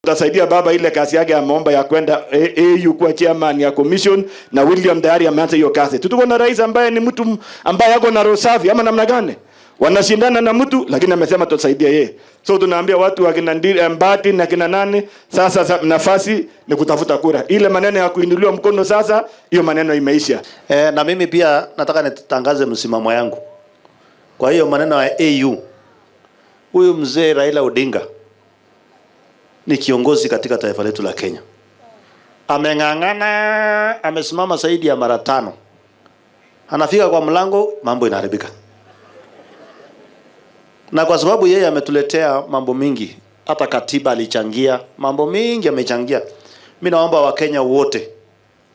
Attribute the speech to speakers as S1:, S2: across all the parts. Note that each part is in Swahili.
S1: Tutasaidia baba ile kazi yake ameomba ya kwenda AU kuwa chairman ya commission, na William tayari ameanza hiyo kazi. Tuko na rais ambaye ni mtu ambaye ako na roho safi ama namna gani? Wanashindana na mtu lakini amesema tutasaidia yeye. So tunaambia watu wa kina Mbadi na kina nani sasa, nafasi ni kutafuta kura. Ile maneno ya kuinuliwa mkono sasa, hiyo maneno imeisha.
S2: Na mimi pia nataka nitangaze msimamo yangu. Kwa hiyo maneno ya AU, huyu mzee Raila Odinga ni kiongozi katika taifa letu la Kenya. Ameng'ang'ana, amesimama zaidi ya mara 5. Anafika kwa mlango, mambo inaharibika. Na kwa sababu yeye ametuletea mambo mingi, hata katiba alichangia, mambo mingi amechangia. Mimi naomba Wakenya wote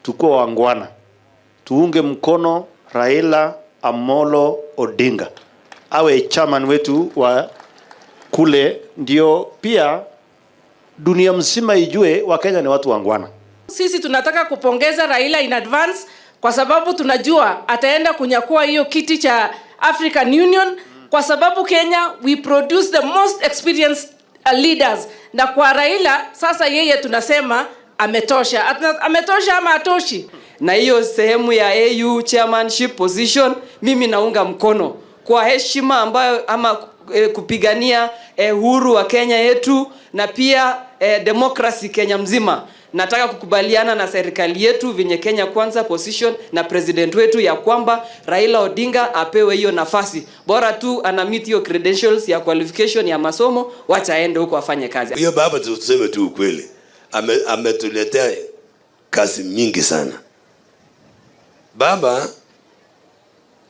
S2: tukue waungwana, tuunge mkono Raila Amolo Odinga awe chairman wetu wa kule, ndio pia dunia mzima ijue Wakenya ni watu waungwana.
S3: Sisi tunataka kupongeza Raila in advance kwa sababu tunajua ataenda kunyakua hiyo kiti cha African Union, kwa sababu Kenya we produce the most experienced leaders, na kwa Raila sasa yeye tunasema ametosha. Ametosha ama atoshi?
S4: Na hiyo sehemu ya AU chairmanship position mimi naunga mkono kwa heshima ambayo ama kupigania uhuru wa Kenya yetu na pia democracy Kenya mzima. Nataka kukubaliana na serikali yetu venye Kenya Kwanza position na president wetu ya kwamba Raila Odinga apewe hiyo nafasi. Bora tu ana meet hiyo credentials ya qualification ya masomo, wacha aende huko afanye kazi.
S5: Hiyo baba, tuseme tu ukweli, ametuletea kazi mingi sana baba.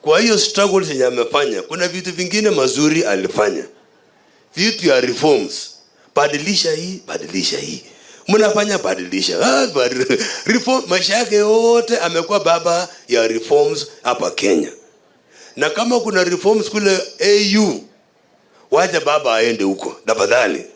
S5: Kwa hiyo struggles yenye amefanya, kuna vitu vingine mazuri alifanya, vitu ya reforms, badilisha hii, badilisha hii, mnafanya badilisha, reform. Maisha yake yote amekuwa baba ya reforms hapa Kenya, na kama kuna reforms kule AU, wacha baba aende huko tafadhali.